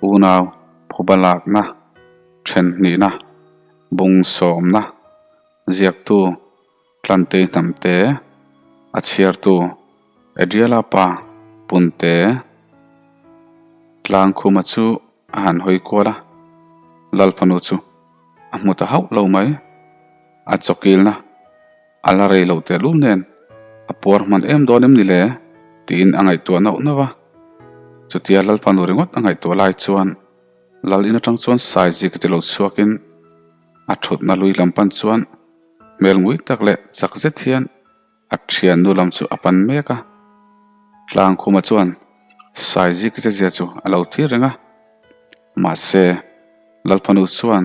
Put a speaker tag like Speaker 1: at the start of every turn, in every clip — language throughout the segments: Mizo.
Speaker 1: Unau phuba lakna, then hnihna, bung sawmna, ziaktu Tlantei Hnamte, a chhiartu Adriala pa Punte, Tlangkhuma chu a han hawi kual a, Lalfanu chu a hmu ta hauh lo mai. A chawkilna a la rei loh tehlul nen a puar hman em dawn em ni le? tiin a ngaihtuah nauh nauh a. Chutia Lalfanu ringawt a ngaihtuah lai chuan Lal in atang chuan Saiji ka ti lo chhuakin a thutna lui lam pan chuan hmel ngui tak leh chak zet hian A thiannu lam chu a pan mek a, Tlangkhuma chuan Saiziki che zia chu a lo thlir reng a. Mahse, Lalfanu chuan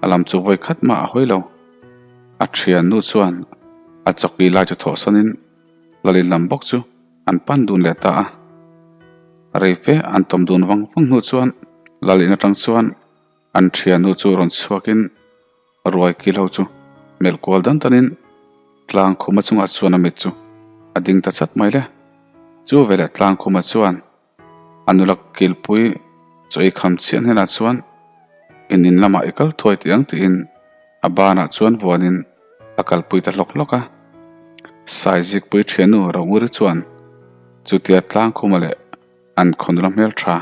Speaker 1: a lam chu vawi khat mah a hawi lo. A thiannu chuan a chawki lai chu thawhsanin Lalin lam bawk chu an pan dun leh ta a. Reife an tawm dun vang vang hnu chuan Lalin atang chuan an thiannu chu rawn chhuakin Ruai kil ho chu melh kual dan danin tlang khuma chungah chuan a mit chu a ding ta chat mai le. Chu veleh tlang khuma chuan a nula kilpui chaw ei kham chiah hnenah chuan in in lamah i kal thuai tih ang tiin a banah chuan vuanin a kalpui ta hlawk hlawk a. Saizikpui thiannu Ronguri chuan chutia tlang khuma leh an khaw nula hmeltha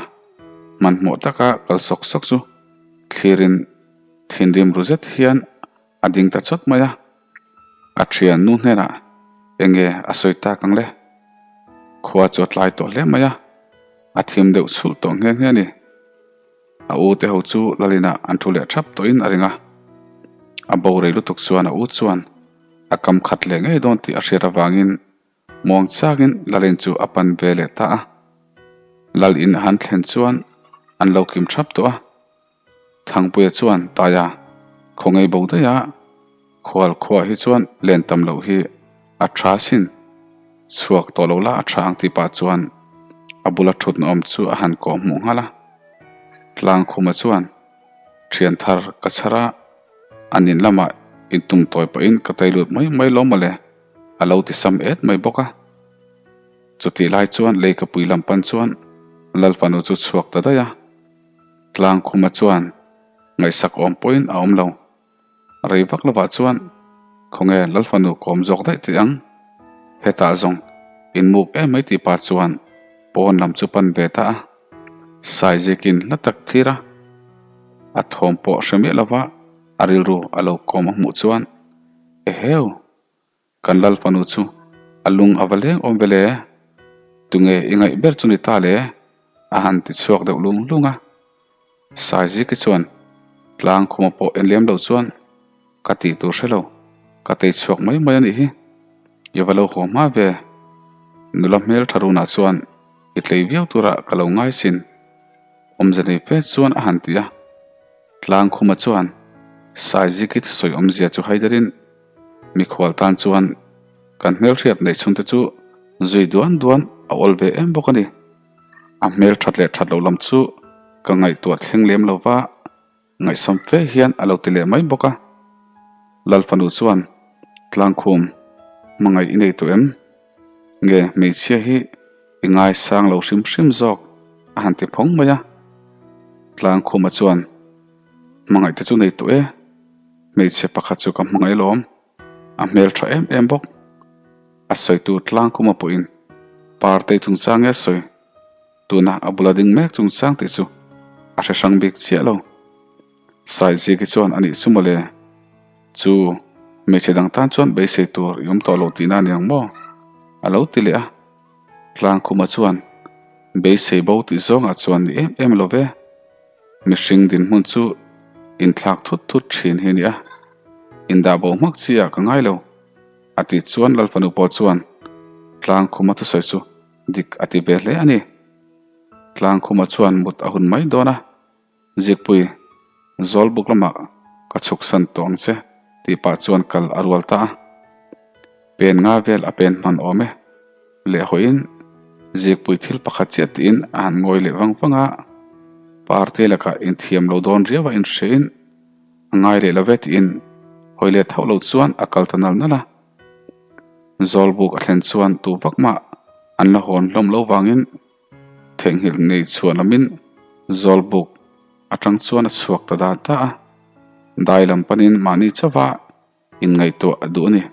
Speaker 1: hmanhmawh taka kal sawk sawk chu thlirin Thinrim ru zet hian a ding ta chawt mai a, a thian nu hnenah eng nge a sawi tak ang le? Khua chu a tlai tawh hle mai a, a thim deuh chhulh tawh nghe nghe a ni. A u te ho chu Lalina an thu leh thap tawhin a ring a, a bo rei lutuk chuan a u chuan a kam khat leh ngei dawn tih a hriat avangin Muang chakin Lalin chu a pan ve leh ta a, Lalin a han thlen chuan an lo kim thap tawh a. Thangpuia chuan Taia khaw ngei bo daih a, khual khuaah hi chuan len tam loh hi a tha sin, chhuak tawh lo la a tha ang tih pah chuan a bula thutna awm chu a han kawh hmuh nghal a. Tlangkhuma chuan Thian thar ka chhar a, an in lamah intum tawi pahin ka tei lut mai mai lo mawle. A lo ti sam et mai bawk a. Chutih lai chuan leikapui lam pan chuan Lalfanu chu chhuak ta daih a. Tlangkhuma chuan ngaihsak awm pawhin a awm lo. Rei vak lovah chuan khawnge Lalfanu kawm zawk daih tih ang? Hetah zawng inmuk em mai tih pa chuan pawn lam chu pan ve ta a. Saizikin hla tak thlir a, a thawm pawh hre miah lova a rilru a lo kawm a hmuh chuan Eheu! Kan lal fanu chu a lung a va leng awm ve le? Tunge i ngaih ber chu ni ta le? A han ti chhuak deuh lung lung a. Saiziki chuan tlang khuma pawh en lem loh chuan ka tih tur hre lo, ka tei chhuak mai mai a nih hi. I va lo haw hma ve. Nula hmel tha runah chuan i tlei viau turah ka lo ngai sin. Awmze nei fe chuan a han ti a. Tlang khuma chuan Saiziki thusawi awmzia chu haiderin Mikhual tan chuan kan hmelhriat neih chhungte chu zui duan duan a awl ve em bawk a ni. A hmel that leh that loh lam chu ka ngaihtuah thleng lem lo va, ngaihsam fe hian a lo ti leh mai bawk a. Lalfanu chuan Tlangkhum, hmangaih i nei tawh em? Nge hmeichhia hi i ngaisang lo hrim hrim zawk a han ti phawng mai a. Tlangkhuma chuan Hmangaih te chu nei tawh e. Hmeichhe pakhat chu ka hmangaih lawm, a hmel tha em em bawk. A sawitu tlangkhuma pawhin Partei chungchang nge a sawi, tuna a bula ding mek chungchang tih chu a hre hrang bik chiah lo. Saiziki chuan a nih chu mawle, chu hmeichhe dang tan chuan beisei tur i awm tawh lo tihna a ni ang maw? a lo ti leh a. Tlangkhuma chuan beisei bo tih zawngah chuan ni em em lo ve. Mihring dinhmun chu inthlak thut thut thin hi a ni a, indah bo hmak chi ah ka ngai lo, a tih chuan Lalfanu pawh chuan Tlangkhuma thusawi chu dik a ti ve hle a ni. Tlangkhuma chuan mut a hun mai dawn a, Zikpui, Zawlbuk lamah ka chhuksan tawh ang che tih pah chuan kal a rual ta a. Pen nga vel a pen hman awm e. Lehhawiin Zikpui thil pakhat chiah tiin a han ngawi leh vang vang a, Parte lakah inthiam lo dawn riau a inhriain a ngai leh lo ve tiin hawi let hauh lo chuan a kal ta nal nal a. Zawlbuk a thlen chuan tu vak mah an la hawn hlawm lo vangin theihnghilh nei chhuan lamin. Zawlbuk atang chuan a chhuak ta da da a, dai lam panin mahni chauha inngaihtuah a duh a ni.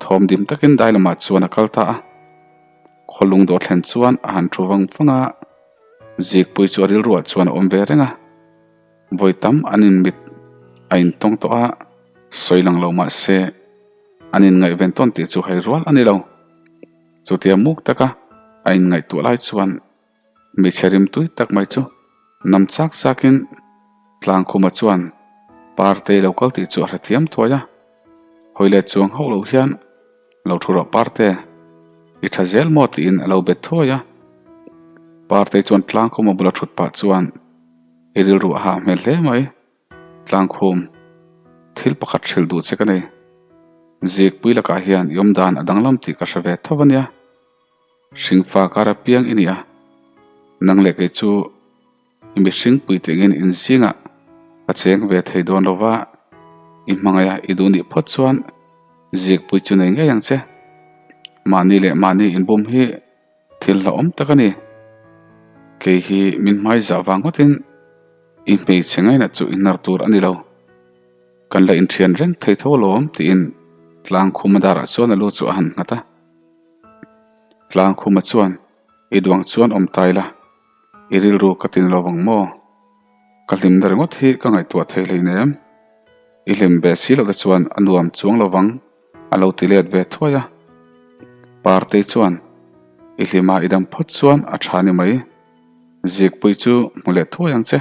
Speaker 1: Thawm dim takin dai lamah chuan a kal ta a, khawlung dawh thlen chuan a han thu vang vang a, Zikpui chu a rilruah chuan a awm ve reng a, vawi tam an inmit a intawng tawh a, sawi lang lo mah se an inngaihven tawn tih chu hai rual a ni lo. Chutia muk taka a inngaihtuah lai chuan Hmeichhe rim tui tak mai chu nam chak chakin Tlangkhuma chuan Partei lo kal tih chu a hrethiam thuai a, hawi let chuang hauh lo hian lo thu rawh Parte, i tha zel maw tiin a lo bet thuai a. Partei chuan Tlangkhuma bula thut pah chuan i rilru a hah hmel hle mai, Tlangkhum, thil pakhat hrilh duh che ka nei. Zikpui lakah hian i awmdan a danglam tih ka hre ve tho a nia. Hringfa kar apiang i ni a, nang leh kei chu i mihring puitling in inzingah ka cheng ve thei dawn lo va, i hmangaih a i duh nih phawt chuan zikpui chu nei ngei ang che. Mahni leh mahni inbum hi thil hlauhawm tak a ni. Kei hi min hmaizah vang ngawtin i hmeichhe ngainat chu i hnar tur a ni lo. Kan la inthian reng thei tho alawm tiin Tlangkhuma darah chuan a lu chu a han nghat a. Tlangkhuma chuan, I duang chuan awm tai la, i rilru ka tin lo vang maw? Ka hlimna ringawt hi ka ngaihtuah thei hleinem. I hlim ve si loh te chuan a nuam chuang lo vang, a lo ti let ve thuai a. Partei chuan, I hlima i dam phawt chuan a tha ni mai. Zikpui chu hmu leh thuai ang che.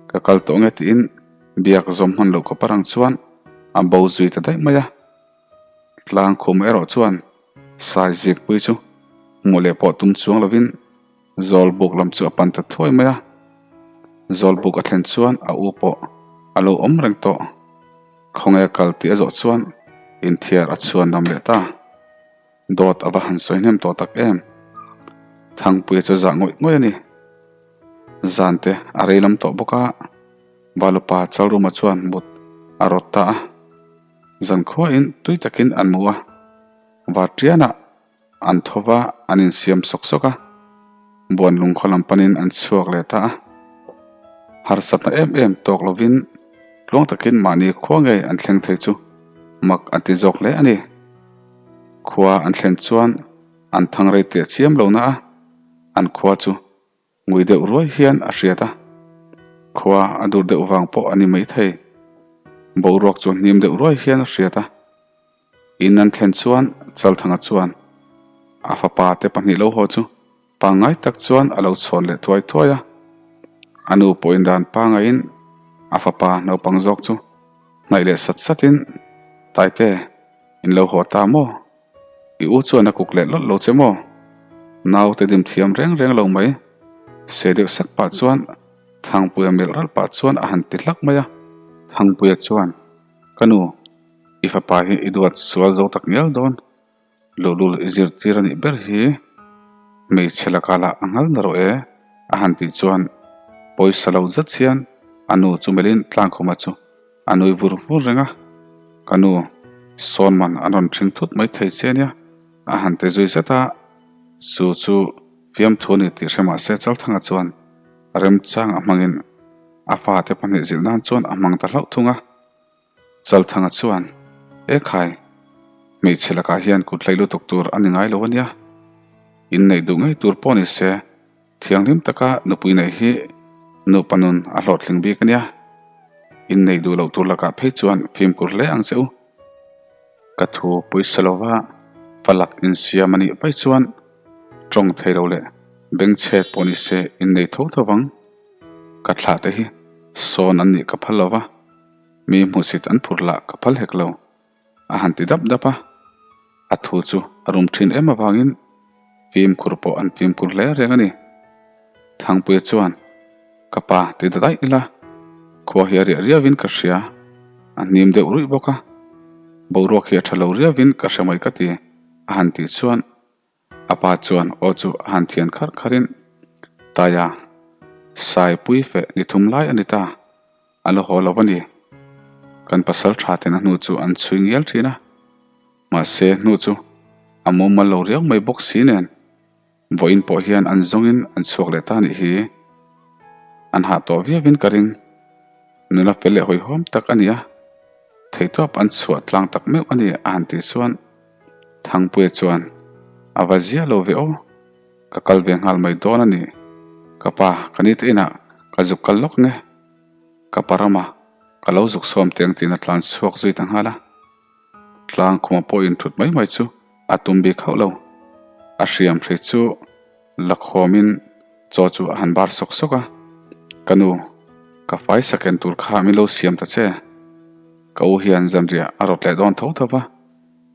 Speaker 1: Ka kal tawh nge tiin biak zawm hman loh khawp arang chuan a bo zui ta daih mai a. Tlangkhum erawh chuan Sai Zikpui chu hmuh leh pawh tum chuang lovin Zawlbuk lam chu a pan ta thuai mai a. Zawlbuk a thlen chuan a u pawh a lo awm reng tawh. Khawnge kal tih a zawh chuan inthiar a chhuan lam leh ta. Dawt a va han sawi hnem tawh tak em. Thangpuia chu zah ngawih ngawih a ni. Zan te a rei lam tawh bawk a, Valupa Chalruma chuan mut a rawt ta a. Zankhuain tui takin an mu a, Varṭianah an tho va, an insiam sawk sawk a, Buanlung khaw lam panin an chhuak leh ta a. Harsatna em em tawk lovin tluang takin mahni khua ngei an thleng thei chu mak an ti zawk hle a ni. Khua an thlen chuan an thang rei teh chiam lo na a, an khua chu Ngui deuh ruai hian a hriat a, khua a dur deuh vang pawh a ni maithei. Boruak chu hnim deuh ruai hian a hriat a. In an thlen chuan Chalthanga chuan a fapa te pahnih lo haw chu pangngai tak chuan a lo chhawn leh thuai thuai a. A nu pawhin dan pangaiin a fapa naupang zawk chu hnaih leh sat satin, Taite, in lo haw ta maw? I u chuan a kuk leh lawlh lo che maw? Naute dim thiam reng reng lo mai. Se deuh sak pah chuan Thangpuia melh ralh pah chuan a han ti hlak mai a. Thangpuia chuan, Ka nu, i fapa hi i duat sual zo tak ngial dawn. Luhlul i zirtir a nih ber hi hmeichhe lakah lah a nghal na rawh e, a han tih chuan pawisa lo zet hian a nu chu melhin Tlangkhuma chu A nui vur vur reng a, Ka nu, sawn man an rawn ṭhing thut mai thei che nia, a han ti zui zet a, chu chu fiamthu a ni tih hre mah se Chalthanga chuan remchang a hmangin a fate pahnih zilh nan chuan a hmang ta hlauh thung a. Chalthanga chuan, E khai, hmeichhe lakah hian kut hlei lutuk tur a ni ngai lo a nia, inneih duh ngei tur pawh ni se, Thianghlim taka nupui neih hi nupa nun a hlawhtling bik a nia. Inneih duh loh tur lakah phei chuan fimkhur hle ang che u. Ka thu pawisa lova falak insiam a nih vaih chuan tawng thei lo leh bengchhet pawh ni se innei tho tho vang. Ka thlah te hi sawn an nih ka phal lova, mi hmuhsit an phur lah ka phal hek lo. A han ti dap dap a, a thu chu a rum thin em avangin fimkhur pawh an fimkhur hle reng a ni. Thangpuia chuan, Ka pa ti ta daih ila, khua hi a riah riauin ka hria, a hnim deuh ruih bawk a, boruak hi a tha lo riauin ka hre mai ka ti, a han tih chuan A pa chuan aw chu a han thian kharh kharhin, Taia, Saipui feh ni thum lai a ni ta, a la haw lo a ni. Kan pasal tha ten a hnu chu an chhui ngial thin a, mahse hnu chu a mumal lo riau mai bawk si nen, vawiin pawh hian an zawngin an chhuak leh ta nih hi. An hah tawh viauin ka ring. Nula fel leh hawihhawm tak a ni a, theihtawp an chhuah tlang tak meuh a ni a han tih chuan Thangpuia chuan a va zia lo ve aw, ka kal ve nghal mai dawn a ni. Ka pa, ka nite inah ka zuk kal lawk nge? Ka pa rama ka lo zuk sawm teng tiin a tlan chhuak zui ta nghal a. Tlang khuma pawh inthut mai mai chu a tum bik hauh lo. A hriam hrei chu la khawmin chaw chu a han bar sawk sawk a, Ka nu, ka fai saken tur kha min lo siam ta che. Ka u hian zanriah a rawt leh dawn tho tho va,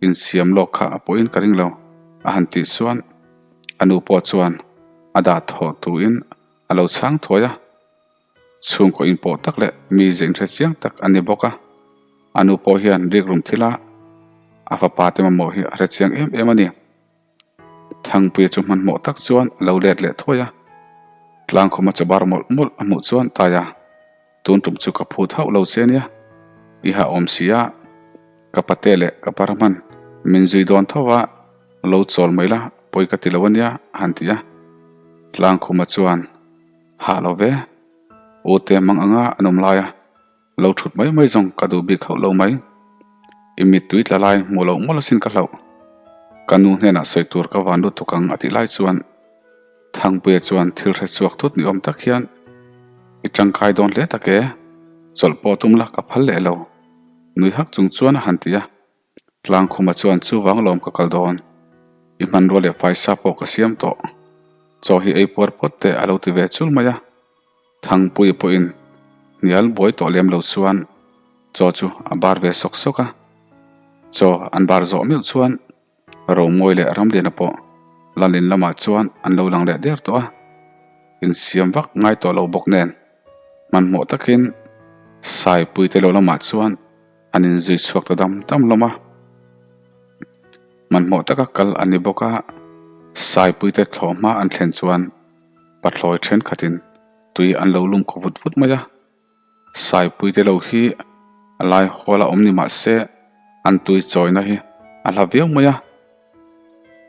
Speaker 1: insiam lawk kha a pawhin ka ring lo, a han tih chuan a nu pawh chuan a dah thawh tuin a lo chhang thuai a. Chhungkaw inpawh tak leh mi ze inhre chiang tak a ni bawk a, a nu pawh hian rikrum thila a fapa te mamawh hi a hre chiang em em a ni. Thangpuia chu hmanhmawh tak chuan a lo let leh thuai a, tlangkhawma chaw bar mawlh mawlh a hmuh chuan Taia, tun tum chu ka phut hauh lo che nia, i ha awm si a, ka pate leh ka par hman min zui dawn tho va, lo chawl mai la pawi ka ti lo a nia a han ti a. Tlangkhawma chuan Hah lo ve, u te mang anga an awm lai a, lo thut mai mai zawng ka duh bik hauh lo mai. I mittui tla lai hmuh loh mawlh asin ka hlauh. Ka nu hnenah sawi tur ka van lut tuk ang a tih lai chuan Thangpuia chuan thil hre chhuak thut ni awm tak hian I tangkai dawn hle tak e, chawlh pawh tum la ka phal leh lo. Nui hak chung chuan a han ti a. Tlangkhuma chuan chuvang lawm ka kal dawn. I hmanrua leh faisa pawh ka siam tawh. Chaw hi ei puar phawt teh a lo ti ve chul mai a. Thangpui pawhin hnial buai tawh lem lo chuan chaw chu a bar ve sawk sawk a. Chaw an bar zawh meuh chuan Romawi leh Ramliana pawh Lalin lamah chuan an lo lang leh der tawh a. Insiam vak ngai tawh lo bawk nen hmanhmawh takin Saipuite lo lamah chuan An inzui chhuak ta dam dam hlawm a, hmanhmawh taka kal a ni bawk a, Saipuite thlawh hma an thlen chuan pathlawi thenkhatin tui an lo lum khaw vut vut mai a, Saipuite lo hi a lai hawl a awm ni mah se an tui chawina hi a hla viau mai a,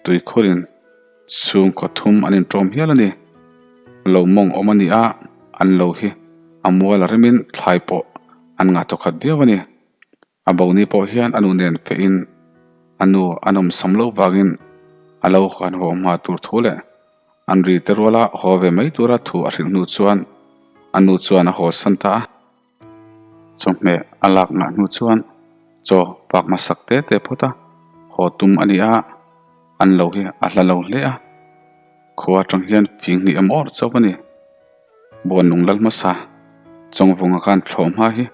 Speaker 1: tuikhurin chhungkaw thum an inṭawm hial a ni. Lo mawng awm a ni a, an lo hi a mual a remin thlai pawh an ngah thawkhat viau a ni. A boni pawh hian a nu nen fehin a nu a nawmsam loh vangin a lo han haw hma tur thu leh an ri te ruala haw ve mai tura thu a hrilh hnu chuan a nu chuan a haw san ta a. Chawhmeh a lak ngah hnu chuan chaw pak hmasak te te phawt a, haw tum a ni a, an lo hi a hla lo hle a, khua atang hian fing hnih em awr chauh a ni. Buanlung lal hmasa Chawngvunga khan thlawh hma hi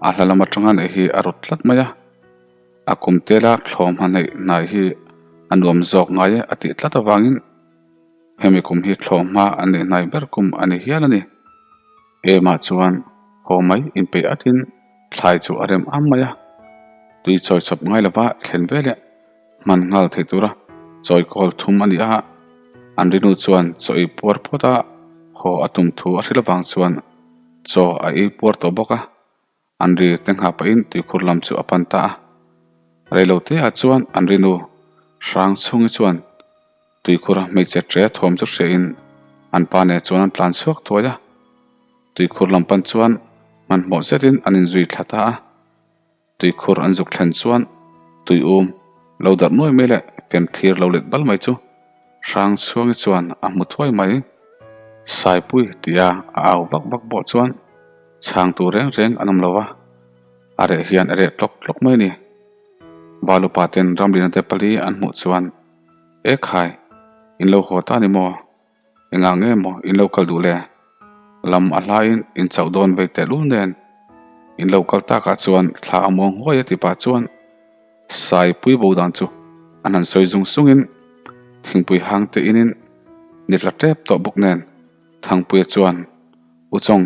Speaker 1: a hla lam atanga neih hi a rawt tlat mai a, a kum tela thlawh hma neih hnai hi a nuam zawk ngai e a tih tlat avangin hemi kum hi thlawh hma an neih hnai ber kum a ni hial a ni. Emah chuan haw mai inpeih atin thlai chu a rem am mai a, tui chawi chawp ngai lova thlen veleh hman nghal thei tura chawi kawl thum a ni a, an rinu chuan chaw ei puar phawt a, haw a tum thu a hrilh avang chuan chaw a ei puar tawh bawk a, an ri te nghah pahin tuikhur lam chu a pan ta a. Reiloteah chuan an rinu hrang chhungi chuan Tuikhura hmeichhe ṭe thawm chu hriain an pa nen chuan an tlan chhuak thuai a, tuikhur lam pan chuan hmanhmawh zetin an inzui thla ta a. Tuikhur an zuk thlen chuan tui um lo darh nuai mai leh fen thlir lo let bal mai chu Hrangchhuangi chuan a hmu thuai mai. Saipui tia a au vak vak pawh chuan chhang tur reng reng an awm lo va, a reh hian a reh tlawk tlawk mai a ni. Valupa ten Ramlina te pali an hmuh chuan E khai, in lo haw ta ni maw? Engah nge maw in lo kal duh le? Lam a hlaiin in chauh dawn vei tehlul nen in lo kal takah chuan thla a muang huai a ti pah chuan Saipui bo dan chu an han sawi zung zungin thingpui hang te inin ni tla tep tawh bawk nen Thangpuia chuan U Chawng,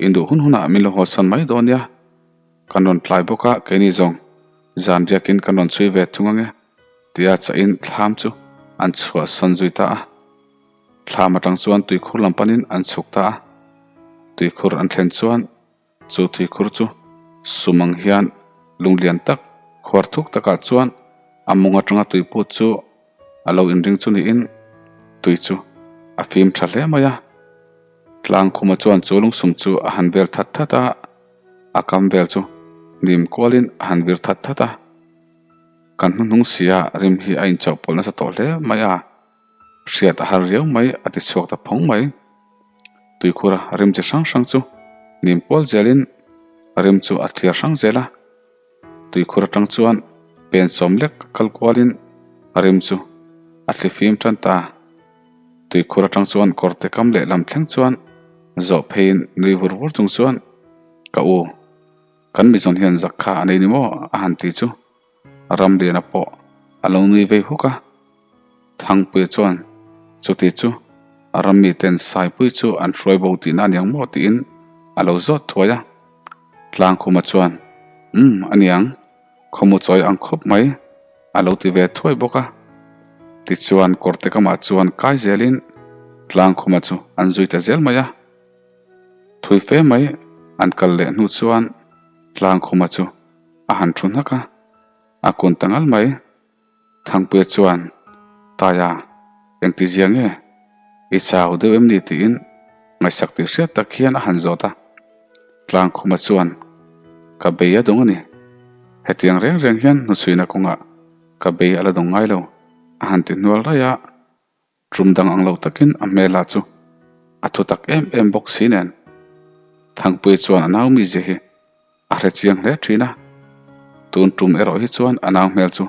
Speaker 1: in duh hun hunah min lo haw san mai dawn nia. Kan rawn tlai bawk a, keini zawng zan riakin kan rawn chhui ve thung ange tia chahin thlam chu an chhuahsan zui ta a. Thlam atang chuan tuikhur lam panin an chhuk ta a. Tuikhur an thlen chuan chu tuikhur chu sum ang hian lunglian tak khuar thuk takah chuan a mawng atanga tuiput chu a lo inring chu niin tui chu a fim tha hle mai a. Tlangkhuma chuan chu lungsum chu a han vel that that a, a kam vel chu hnim kualin a han vir that that a. Kan hnuhnung sia rim hi a inchauhpawlh nasa tawh hle mai a, hriat a har riau mai a ti chhuak ta phawng mai. Tuikhura rim chi hrang hrang chu hnim kual zelin rim chu a thliar hrang zel a. Tuikhur atang chuan pen sawm lek kal kualin a rim chu a thli fim tan ta. Tuikhur atang chuan kawrte kam leh lam thleng chuan zawh pheiin nui vur vur chung chuan ka u kan mizawn hian zak kha a nei ni maw a han ti chu Ramliana pawh a lo nui vei huk a. Thangpuia chuan chuti chu rammi ten Saipui chu an hruai bo tihna a niang maw tiin a lo zawt thuai a. Tlangkhuma chuan Umm a niang, khawmu chawi ang khawp mai a lo ti ve thuai bawk a. Tichuan kawrte kamah chuan kai zelin Tlangkhuma chu an zui ta zel mai a. Thui fe mai an kal leh hnu chuan Tlangkhuma chu a han thu hnak a, a kun ta ngal mai. Thangpuia chuan, Taia, engti zia nge? I chau deuh em ni? tiin ngaihsak tih hriat tak hian a han zawt a. Tlangkhuma chuan, Ka bei a dawng a ni. Hetiang reng reng hian hnuchhuina kawngah ka bei a la dawng ngai lo, a han ti hnual raih a. Tum dang ang lo takin a hmela chu a thu tak em em bawk si nen. Thangpuia chuan a nau mizia hi a hre chiang hle thin a, tun tum erawh hi chuan a nau hmel chu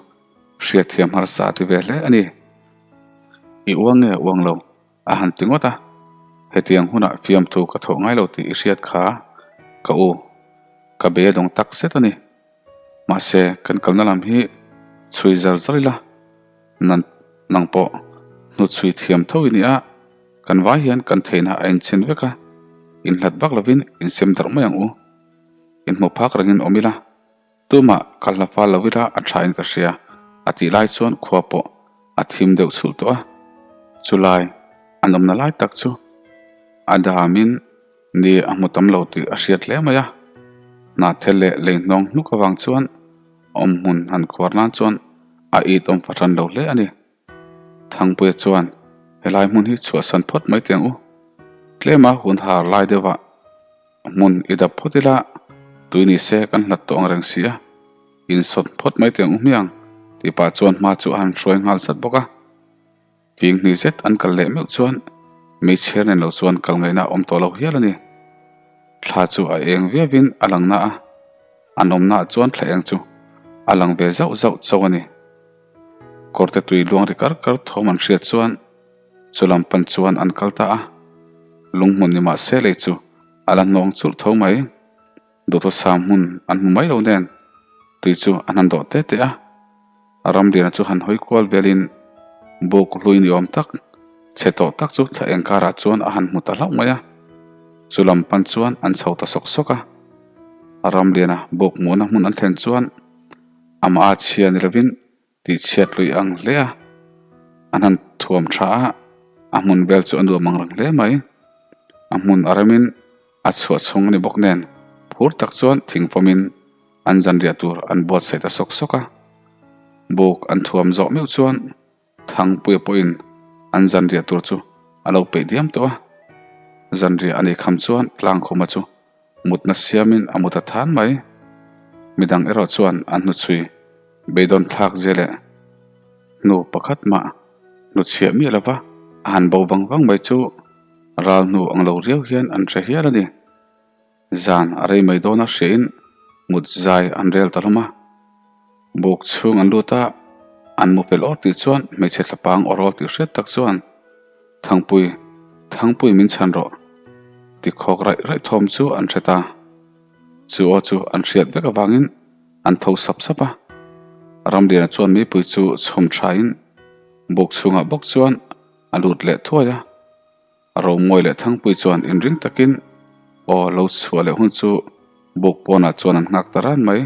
Speaker 1: hriatthiam harsa a ti ve hle a ni. I uang nge uang lo a han ti ngawt a, hetiang hunah fiamthu ka thawh ngai lo tih i hriat kha ka u, ka bei a dawng tak zet a ni. Mahse kan kalna lam hi chhui zar zar ila. Nan nang pawh hnuchhui thiam tho i ni a, kan vai hian kan theihna a inchhin vek a, inhlat vak lovin insem darh mai ang u. Inhmu phak rengin awm ila, tumah kal hla fal lo ila a thain ka hria a tih lai chuan khua pawh a thim deuh chhulh tawh a. Chulai an awmna lai tak chu a damin ni a hmu tam lo tih a hriat hle mai a, hnahthel leh lei hnawng hnuk avang chuan Awm hmun han khuar nan chuan a it awm fahran lo hle a ni. Thangpuia chuan helai hmun hi chhuahsan phawt mai teh ang u. Tlema hun har lai deuhah hmun i dap phawt ila tui ni se kan hlat tawh ang reng si a, insawt phawt mai teh ang u hmiang tih pah chuan hma chu a han hruai nghal zat bawk a. Fing hnih zet an kal leh meuh chuan hmeichhe nen lo chuan kal ngaihna a awm tawh lo hial a ni. Thla chu a eng viauin a lang na a, an awmnaah chuan thla eng chu a lang ve zauh zauh chauh a ni. Kawrte tui luang ri kar kar thawm an hriat chuan chu lam pan chuan an kal ta a, lunghmun ni mahse lei chu a la hnawng chulh tho mai. Duhthusam hmun an hmu mai lo nen tui chu an han dawh te te a. Ramliana chu han hawi kual velin buk hlui ni awm tak, chhe tawh tak chu thla eng karah chuan a han hmu ta hlauh mai a. Chu lam pan chuan an chho ta sawk sawk a. Ramliana buk hmuhna hmun an thlen chuan amah a chhia ni lovin tihchhiat lui ang hle a. An han thuam tha a, a hmun vel chu a nuam ang reng hle mai. A hmun a remin a chhuah chhung a ni bawk nen phur tak chuan thingfawmin An zanriah tur an buatsaih ta sawk sawk a, buk an thuam zawh meuh chuan Thangpuia pawhin an zanriah tur chu a lo peih diam tawh a. Zanriah a nei kham chuan Tlangkhuma chu mutna siamin a mut a than mai. Midang erawh chuan an hnuchhui beidawn thlak zia leh hnu pakhat mah hnuchhiah miah lova a han bo vang vang mai chu ral hnu ang lo riau hian an hre hial a ni. Zan a rei mai dawn a hriain mut zai an rel ta hlawm a. Buk chhung an lut a, an mu fel awr tih chuan hmeichhe thlapang aw rawl tih hriat tak chuan Thangpui, Thangpui min chhan rawh ti khawk raih raih thawm chu an hre ta. Chu aw chu an hriat vek avangin an tho sap sap a. Ramliana chuan mipui chu chhawm thain buk chhungah bawk chuan a lut leh thuai a. A Romawi leh Thangpui chuan inring takin aw lo chhuah leh hun chu buk pawnah chuan an nghak ta ran mai.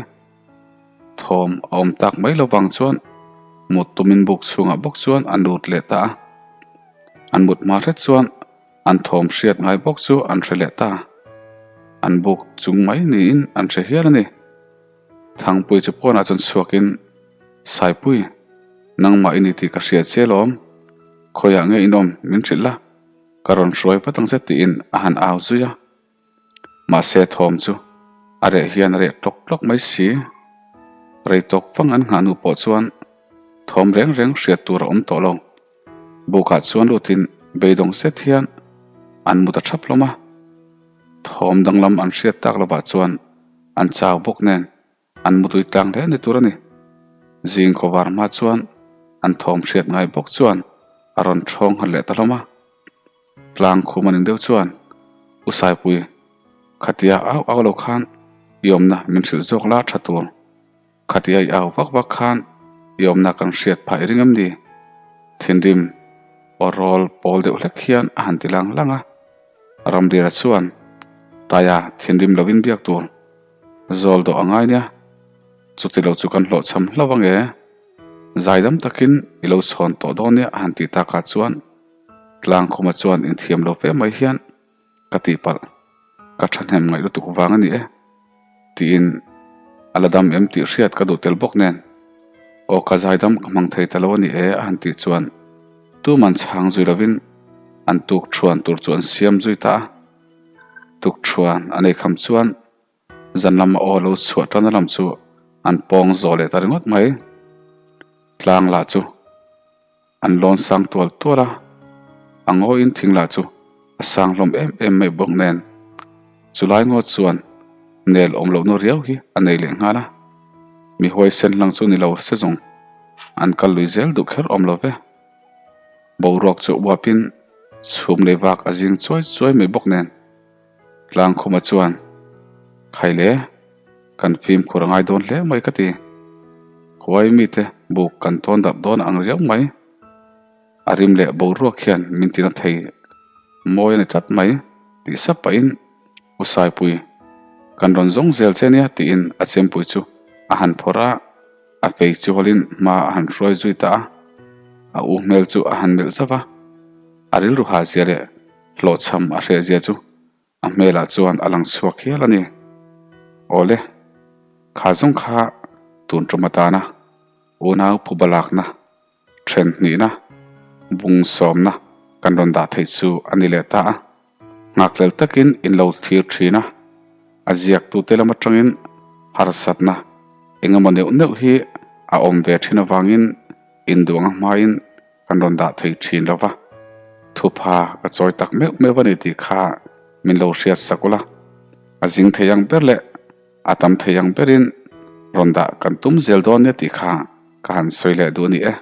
Speaker 1: Thawm a awm tak mai lo vang chuan mut tumin buk chhungah bawk chuan an lut leh ta a. An mut hma hret chuan an thawm hriat ngai bawk chu an hre leh ta. An buk chung mai niin an hre hial a ni. Thangpui chu pawnah chuan chhuakin, Saipui, nangmah i ni tih ka hria che lawm. Khawiah nge in awm min hrilh la? Ka rawn hruai vat ang che tiin a han au zui a. Mahse thawm chu a reh hian a reh tlawk tlawk mai si. Rei tawk fang an nghah hnu pawh chuan thawm reng reng hriat tur a awm tawh lo. Bukah chuan lutin beidawng set hian an mut a thap hlawm a. Thawm danglam an hriat tak lovah chuan an chau bawk nen An mutui tlang hle ni tur a ni. Zing khawvar hma chuan an thawm hriat ngai bawk chuan a rawn thawng nghat leh ta hlawm a. Tlang khum a ning deuh chuan U Saipui, khatia au au lo khan i awmna min hrilh zawk la tha tur. Khatia i au vak vak khan i awmna kan hriat phah i ring em ni? Thinrim aw rawl pawl deuh hlek hian a han ti lang lang a. Ramdira chuan Taia thinrim lovin biak tur. Zawl dawh a ngai nia, chuti lo chu kan hlawhchham hlauh ang e. Zaidam takin i lo chhawn tawh dawn nia a han tih takah chuan Tlangkhuma chuan inthiam lo fe mai hian ka tihpalh, ka thahnem ngaih lutuk vang a ni e tiin a la dam em tih hriat ka duh tel bawk nen aw ka zaidam ka hmang thei ta lo a ni e a han tih chuan tuman chhang zui lovin an tuk thuan tur chu an siam zui ta a. Tukṭhuan a nei kham chuan zan lama aw lo chhuah ṭana lam chu an pawng zawh leh ta ringawt mai. Tlang lah chu an lawn sang tual tual a, a ngawiin thing lah chu a sang hlawm em em mai bawk nen chulai ngaw chuan nel awm lohna riau hi a nei leh nghal a. Mi huaisen hlang chu ni lo se zawng an kal lui zel duh kher awm lo ve. Boruak chu uapin chhum lei vak a zing chuai chuai mai bawk nen Tlangkhuma chuan Khaile kan fimkhur a ngai dawn hle mai ka ti. Khuai mite buk kan tawn darh dawn ang riau mai. A rim leh boruak hian min tina thei mawi a ni tlat mai tih sap pahin U Saipui kan rawn zawng zel che nia tiin a chempui chu a han phawrh a. A fei chu hawlin hma a han hruai zui ta a, a u hmel chu a han melh zauh a, a rilru ha zia leh hlawhchham a hreh zia chu a hmelah chuan a lang chhuak hial a ni. Awle, kha zawng kha tun tum atana unau phuba lakna, then hnihna, bung sawmna kan rawn dah theih chu a ni leh ta a. Nghakhlel takin in lo thlir thin a, a ziaktute lam atangin harsatna eng emaw neuh neuh hi a awm ve thin avangin induang a hmain kan rawn dah thei thin lo va, thupha ka chawi tak meuh meuh a ni tih kha min lo hriat sak ula, a zing thei ang ber leh a tam thei ang berin rawn dah kan tum zel dawn nia tih kha ka han sawi leh duh a ni e.